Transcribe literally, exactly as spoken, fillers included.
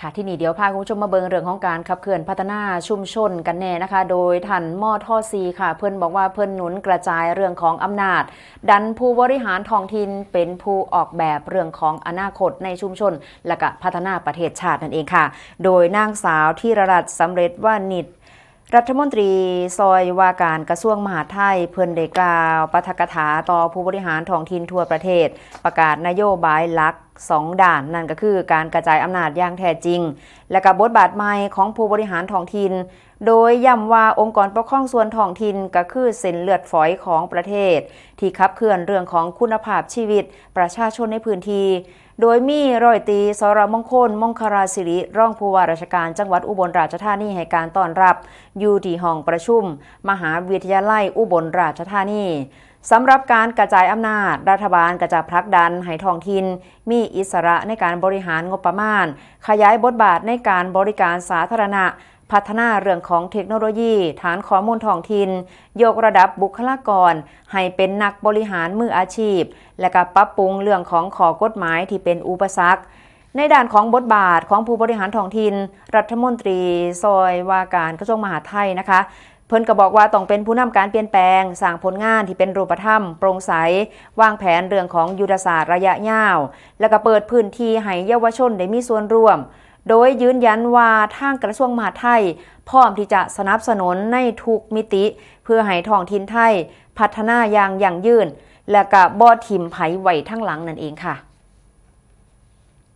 ค่ะ ที่นี่เดี๋ยวพาคุณผู้ชมมาเบิ่งเรื่องของการขับเคลื่อนพัฒนาชุมชนกันแน่นะคะ โดยท่านมท.สี่ ค่ะ เพิ่นบอกว่าเพิ่นหนุนกระจายเรื่องของอำนาจ ดันผู้บริหารท้องถิ่นเป็นผู้ออกแบบเรื่องของอนาคตในชุมชน และก็พัฒนาประเทศชาตินั่นเองค่ะ โดยนางสาวธีรรัตน์สำเร็จวานิช รัฐมนตรีซอยว่าการกระทรวงมหาดไทย เพิ่นได้กล่าวปาฐกถาต่อผู้บริหารท้องถิ่นทั่วประเทศ ประกาศนโยบายหลักสองด้าน นั่นก็คือการกระจายอำนาจอย่างแท้จริง และก็บทบาทใหม่ของผู้บริหารท้องถิ่น โดยย้ำว่าองค์กรปกครองส่วนท้องถิ่นก็คือเส้นเลือดฝอยของประเทศ ที่ขับเคลื่อนเรื่องของคุณภาพชีวิตประชาชนในพื้นที่ โดยมีร้อยตรี สร.มงคล มงคลาสิริ รองผู้ว่าราชการจังหวัดอุบลราชธานีให้การต้อนรับ อยู่ที่ห้องประชุม มหาวิทยาลัยอุบลราชธานี สำหรับการกระจายอำนาจ รัฐบาลก็จะผลักดันให้ท้องถิ่น มีอิสระในการบริหารงบประมาณ ขยายบทบาทในการบริการสาธารณะ พัฒนาเรื่องของเทคโนโลยี ฐานข้อมูลท้องถิ่น ยกระดับบุคลากร ให้เป็นนักบริหารมืออาชีพ และก็ปรับปรุงเรื่องของข้อกฎหมายที่เป็นอุปสรรค ในด้านของบทบาทของผู้บริหารท้องถิ่น รัฐมนตรีซอยว่าการกระทรวงมหาดไทยนะคะ เพิ่นก็บอกว่าต้องเป็นผู้นำการเปลี่ยนแปลง สร้างผลงานที่เป็นรูปธรรม โปร่งใส วางแผนเรื่องของยุทธศาสตร์ระยะยาว และก็เปิดพื้นที่ให้เยาวชนได้มีส่วนร่วม โดยยืนยันว่าทางกระทรวงมหาดไทย พร้อมที่จะสนับสนุนในทุกมิติ เพื่อให้ท้องถิ่นไทย พัฒนาอย่างยั่งยืน และก็บ่ถิ่มไผไว้ทั้งหลังนั่นเองค่ะ